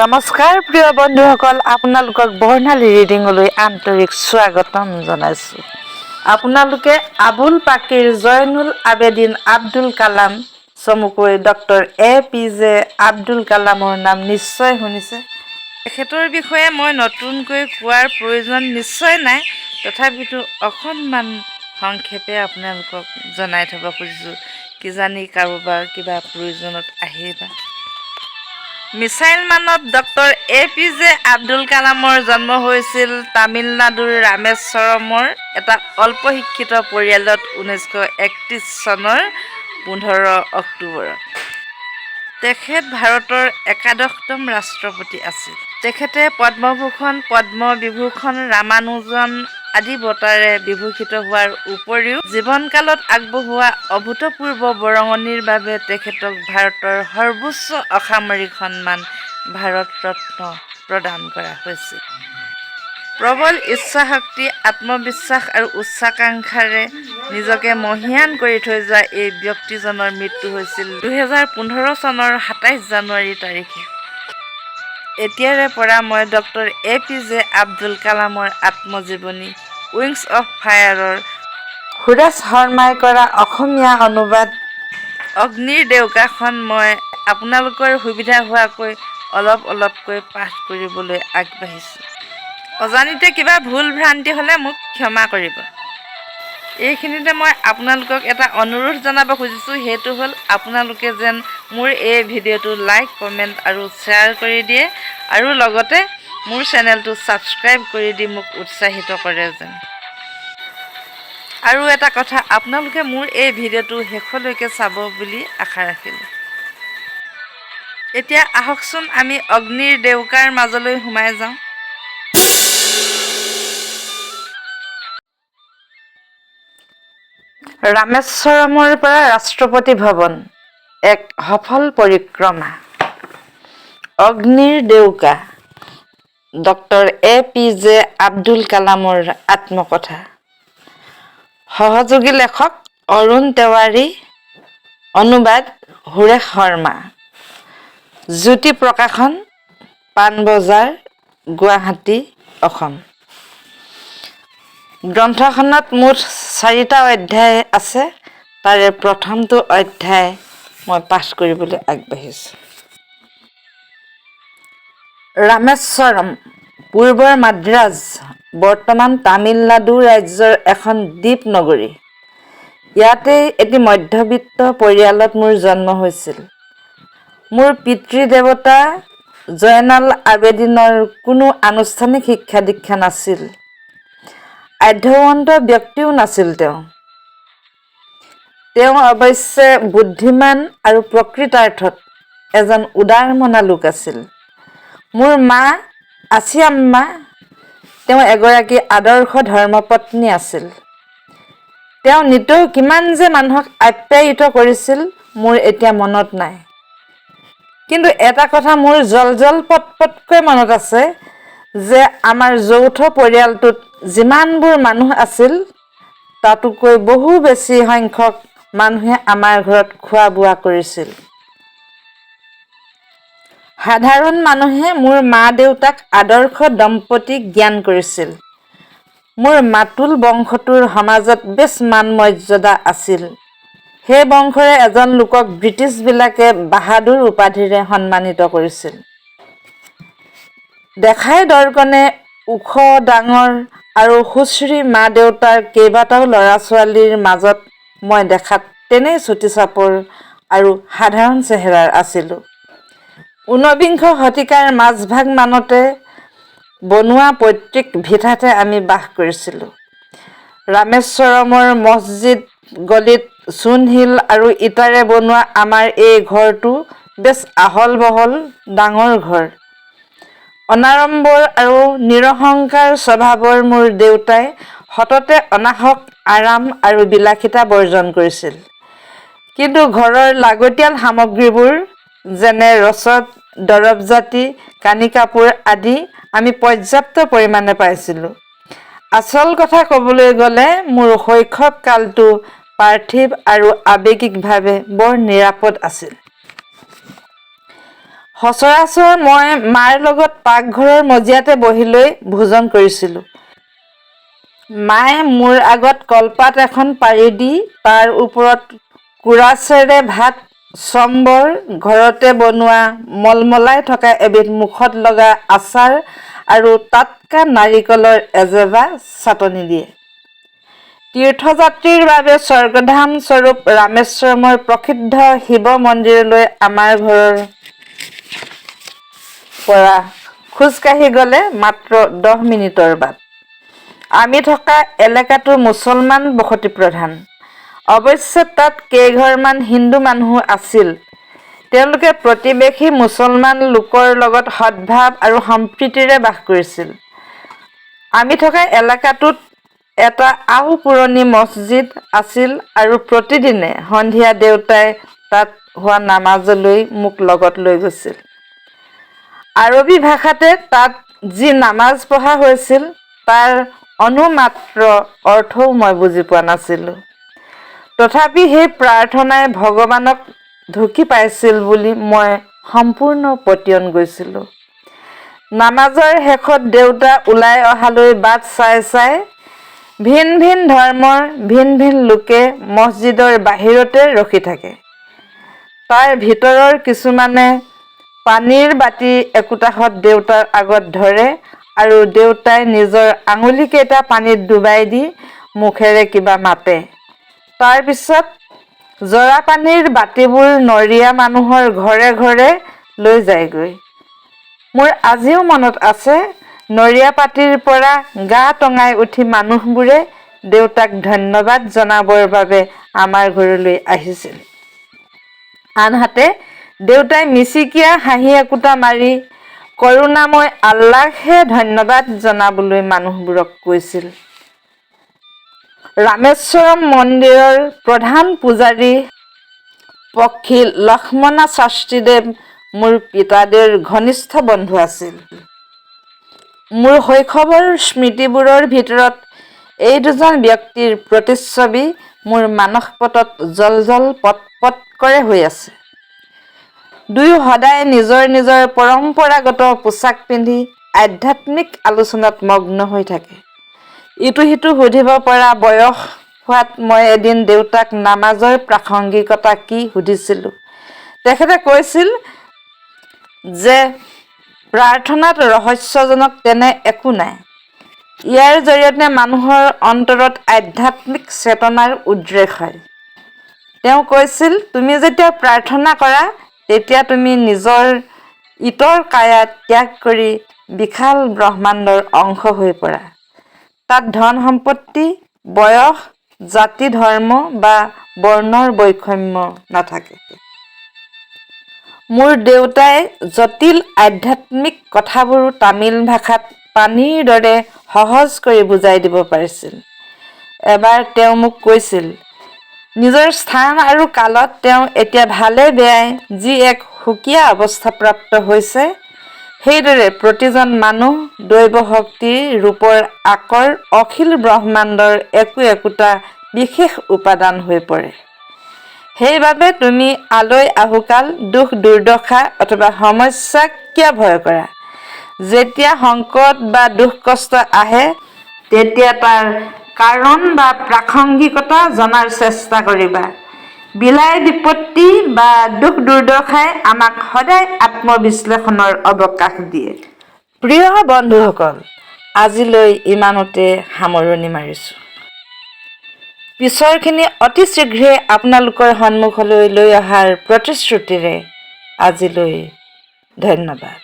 নমস্কাৰ প্ৰিয় বন্ধুসকল, আপোনালোকক বৰ্ণালী ৰিডিঙলৈ আন্তৰিক স্বাগতম জনাইছোঁ। আপোনালোকে আবুল পাকিৰ জয়নুল আবেদিন আব্দুল কালাম, চমুকৈ ডক্টৰ এ.পি.জে. আব্দুল কালামৰ নাম নিশ্চয় শুনিছে। তেখেতৰ বিষয়ে মই নতুনকৈ কোৱাৰ প্ৰয়োজন নিশ্চয় নাই। তথাপিতো অকণমান সংক্ষেপে আপোনালোকক জনাই থ'ব খুজিছোঁ, কিজানি কাৰোবাৰ কিবা প্ৰয়োজনত আহিবা। মিছাইল মানৱ ডক্টৰ এ.পি.জে. আব্দুল কালামৰ জন্ম হৈছিল তামিলনাডুৰ ৰামেশ্বৰমৰ এটা অল্প শিক্ষিত পৰিয়ালত 1931 চনৰ 15 অক্টোবৰত। তেখেত ভাৰতৰ 81তম ৰাষ্ট্ৰপতি আছিল। তেখেতে পদ্মভূষণ, পদ্মবিভূষণ, ৰামানুজন আদি বঁটাৰে বিভূষিত হোৱাৰ উপৰিও জীৱনকালত আগবঢ়োৱা অভূতপূৰ্ব বৰঙণিৰ বাবে তেখেতক ভাৰতৰ সৰ্বোচ্চ অসামৰিক সন্মান ভাৰত ৰত্ন প্ৰদান কৰা হৈছিল। প্ৰবল ইচ্ছাশক্তি, আত্মবিশ্বাস আৰু উচ্চাকাংক্ষাৰে নিজকে মহীয়ান কৰি থৈ যোৱা এই ব্যক্তিজনৰ মৃত্যু হৈছিল 2015 চনৰ 27 জানুৱাৰী তাৰিখে। এতিয়াৰে পৰা মই ডক্টৰ এ.পি.জে. আব্দুল কালামৰ আত্মজীৱনী উইংছ অফ ফায়াৰৰ সুৰেশ শৰ্মাই কৰা অসমীয়া অনুবাদ অগ্নিৰ ডেউকাখন মই আপোনালোকৰ সুবিধা হোৱাকৈ অলপ অলপকৈ পাঠ কৰিবলৈ আগবাঢ়িছোঁ। অজানিতে কিবা ভুল ভ্ৰান্তি হ'লে মোক ক্ষমা কৰিব। এইখিনিতে মই আপোনালোকক এটা অনুৰোধ জনাব খুজিছোঁ। সেইটো হ'ল, আপোনালোকে যেন মোৰ এই ভিডিঅ'টো লাইক, কমেণ্ট আৰু শ্বেয়াৰ কৰি দিয়ে আৰু লগতে মোৰ চেনেলটো ছাবস্ক্ৰাইব কৰি দি মোক উৎসাহিত কৰে যেন। আৰু এটা কথা, আপোনালোকে মোৰ এই ভিডিঅ'টো শেষলৈকে চাব বুলি আশা ৰাখিলোঁ। এতিয়া আহকচোন, আমি অগ্নিৰ ডেউকাৰ মাজলৈ সোমাই যাওঁ। ৰামেশ্বৰমৰ পৰা ৰাষ্ট্ৰপতি ভৱন, এক সফল পৰিক্ৰমা। অগ্নিৰ ডেউকা, ডক্টৰ এ.পি.জে. আব্দুল কালামৰ আত্মকথা। সহযোগী লেখক অৰুণ তিৱাৰী, অনুবাদ সুৰেশ শৰ্মা। জ্যোতি প্ৰকাশন, পাণবজাৰ, গুৱাহাটী, অসম। গ্ৰন্থখনত মুঠ চাৰিটা অধ্যায় আছে। তাৰে প্ৰথমটো অধ্যায় মই পাঠ কৰিবলৈ আগবাঢ়িছোঁ। ৰামেশ্বৰম, পূৰ্বৰ মাদ্ৰাজ, বৰ্তমান তামিলনাডু ৰাজ্যৰ এখন দ্বীপ নগৰী। ইয়াতেই এটি মধ্যবিত্ত পৰিয়ালত মোৰ জন্ম হৈছিল। মোৰ পিতৃ দেৱতা জয়নাল আবেদিনৰ কোনো আনুষ্ঠানিক শিক্ষা দীক্ষা নাছিল। আঢ্যৱন্ত ব্যক্তিও নাছিল তেওঁ। তেওঁ অৱশ্যে বুদ্ধিমান আৰু প্ৰকৃতাৰ্থত এজন উদাৰমনা লোক আছিল। মোৰ মা আছিয়াম্মা, তেওঁ এগৰাকী আদৰ্শ ধৰ্মপত্নী আছিল। তেওঁ নিতৌ কিমান যে মানুহক আপ্যায়িত কৰিছিল, মোৰ এতিয়া মনত নাই। কিন্তু এটা কথা মোৰ জল জল পট পটকৈ মনত আছে যে আমাৰ যৌথ পৰিয়ালটোত যিমানবোৰ মানুহ আছিল, তাতোকৈ বহু বেছি সংখ্যক মানুহে আমাৰ ঘৰত খোৱা বোৱা কৰিছিল। সাধাৰণ মানুহে মোৰ মা দেউতাক আদৰ্শ দম্পতী জ্ঞান কৰিছিল। মোৰ মাতুল বংশটোৰ সমাজত বেছ মান মৰ্যাদা আছিল। সেই বংশৰে এজন লোকক ব্ৰিটিছবিলাকে বাহাদুৰ উপাধিৰে সন্মানিত কৰিছিল। দেখাই দৰ্কণে ওখ, ডাঙৰ আৰু সুশ্ৰী মা দেউতাৰ কেইবাটাও ল'ৰা ছোৱালীৰ মাজত মই দেখাত তেনেই চুটি চাপৰ আৰু সাধাৰণ চেহেৰাৰ আছিলোঁ। 19বিংশ শতিকাৰ মাজভাগ মানতে বনোৱা পৈতৃক ভিঠাতে আমি বাস কৰিছিলোঁ। ৰামেশ্বৰমৰ মছজিদ গলিত চূণশিল আৰু ইটাৰে বনোৱা আমাৰ এই ঘৰটো বেছ আহল বহল ডাঙৰ ঘৰ। অনাড়ম্বৰ আৰু নিৰহংকাৰ স্বভাৱৰ মোৰ দেউতাই সততে অনাহক আৰাম আৰু বিলাসিতা বৰ্জন কৰিছিল। কিন্তু ঘৰৰ লাগতিয়াল সামগ্ৰীবোৰ, যেনে ৰচদ, দৰৱ জাতি, কানি কাপোৰ আদি আমি পৰ্যাপ্ত পৰিমাণে পাইছিলোঁ। আচল কথা ক'বলৈ গ'লে মোৰ শৈশৱ কালটো পাৰ্থিৱ আৰু আৱেগিকভাৱে বৰ নিৰাপদ আছিল। সচৰাচৰ মই মাৰ লগত পাকঘৰৰ মজিয়াতে বহি লৈ ভোজন কৰিছিলোঁ। মায়ে মোৰ আগত কলপাত এখন পাৰি দি তাৰ ওপৰত কুৰাছেৰে ভাত, চম্বৰ, ঘৰতে বনোৱা মলমলাই থকা এবিধ মুখত লগা আচাৰ আৰু টাটকা নাৰিকলৰ এজেবা চাটনি দিয়ে। তীৰ্থযাত্ৰীৰ বাবে স্বৰ্গধাম স্বৰূপ ৰামেশ্বৰমৰ প্ৰসিদ্ধ শিৱ মন্দিৰলৈ আমাৰ ঘৰৰ পৰা খোজকাঢ়ি গ'লে মাত্ৰ 10 মিনিটৰ বাট। আমি থকা এলেকাটো মুছলমান বসতিপ্ৰধান। অৱশ্যে তাত কেইঘৰমান হিন্দু মানুহো আছিল। তেওঁলোকে প্ৰতিৱেশী মুছলমান লোকৰ লগত সদ্ভাৱ আৰু সম্প্ৰীতিৰে বাস কৰিছিল। আমি থকা এলেকাটোত এটা আওপুৰণি মছজিদ আছিল আৰু প্ৰতিদিনে সন্ধিয়া দেউতাই তাত হোৱা নামাজলৈ মোক লগত লৈ গৈছিল। আৰবী ভাষাতে তাত যি নামাজ পঢ়া হৈছিল, তাৰ অণুমাত্ৰ অৰ্থও মই বুজি পোৱা নাছিলোঁ। তথাপি সেই প্ৰাৰ্থনাই ভগৱানক ঢুকি পাইছিল বুলি মই সম্পূৰ্ণ পতিয়ন গৈছিলোঁ। নামাজৰ শেষত দেউতা ওলাই অহালৈ বাট চাই চাই ভিন ভিন ধৰ্মৰ ভিন ভিন লোকে মছজিদৰ বাহিৰতে ৰখি থাকে। তাৰ ভিতৰৰ কিছুমানে পানীৰ বাতি একোটাহঁত দেউতাৰ আগত ধৰে আৰু দেউতাই নিজৰ আঙুলিকেইটা পানীত ডুবাই দি মুখেৰে কিবা মাতে। তাৰ পিছত জৰা পানীৰ বাতিবোৰ নৰিয়া মানুহৰ ঘৰে ঘৰে লৈ যায়গৈ। মোৰ আজিও মনত আছে, নৰিয়া পাটিৰ পৰা গা টঙাই উঠি মানুহবোৰে দেউতাক ধন্যবাদ জনাবৰ বাবে আমাৰ ঘৰলৈ আহিছিল। আনহাতে দেউতাই মিচিকিয়া হাঁহি একোটা মাৰি কৰুণাময় আল্লাকহে ধন্যবাদ জনাবলৈ মানুহবোৰক কৈছিল। ৰামেশ্বৰম মন্দিৰৰ প্ৰধান পূজাৰী পক্ষী লক্ষ্মণা শাস্ত্ৰীদেৱ মোৰ পিতাদেউৰ ঘনিষ্ঠ বন্ধু আছিল। মোৰ শৈশৱৰ স্মৃতিবোৰৰ ভিতৰত এই দুজন ব্যক্তিৰ প্ৰতিচ্ছবি মোৰ মানসপটত জলজল পটপট কৰে হৈ আছে। দুয়ো সদায় নিজৰ নিজৰ পৰম্পৰাগত পোছাক পিন্ধি আধ্যাত্মিক আলোচনাত মগ্ন হৈ থাকে। ইটো সিটো সুধিব পৰা বয়স হোৱাত মই এদিন দেউতাক নামাজৰ প্ৰাসংগিকতা কি সুধিছিলোঁ। তেখেতে কৈছিল যে প্ৰাৰ্থনাত ৰহস্যজনক তেনে একো নাই। ইয়াৰ জৰিয়তে মানুহৰ অন্তৰত আধ্যাত্মিক চেতনাৰ উদ্ৰেক হয়। তেওঁ কৈছিল, "তুমি যেতিয়া প্ৰাৰ্থনা কৰা, তেতিয়া তুমি নিজৰ ইতৰ কায়া ত্যাগ কৰি বিশাল ব্ৰহ্মাণ্ডৰ অংশ হৈ পৰা। তাত ধন সম্পত্তি, বয়স, জাতি, ধৰ্ম বা বৰ্ণৰ বৈষম্য নাথাকে।" মোৰ দেউতাই জটিল আধ্যাত্মিক কথাবোৰো তামিল ভাষাত পানীৰ দৰে সহজ কৰি বুজাই দিব পাৰিছিল। এবাৰ তেওঁ মোক কৈছিল, নিজৰ স্থান আৰু কালত তেওঁ এতিয়া ভালে বেয়াই যি এক সুকীয়া অৱস্থাপ্ৰাপ্ত হৈছে, সেইদৰে প্ৰতিজন মানুহ দৈৱ শক্তিৰ ৰূপৰ আকৰ অখিল ব্ৰহ্মাণ্ডৰ একো একোটা বিশেষ উপাদান হৈ পৰে। সেইবাবে তুমি আলৈ আহুকাল, দুখ দুৰ্দশা অথবা সমস্যাক কিয় ভয় কৰা? যেতিয়া সংকট বা দুখ কষ্ট আহে, তেতিয়া তাৰ কাৰণ বা প্ৰাসংগিকতা জনাৰ চেষ্টা কৰিবা। বিলাই বিপত্তি বা দুখ দুৰ্দশাই আমাক সদায় আত্মবিশ্লেষণৰ অৱকাশ দিয়ে। প্ৰিয় বন্ধুসকল, আজিলৈ ইমানতে সামৰণি মাৰিছোঁ। পিছৰখিনি অতি শীঘ্ৰে আপোনালোকৰ সন্মুখলৈ লৈ অহাৰ প্ৰতিশ্ৰুতিৰে আজিলৈ ধন্যবাদ।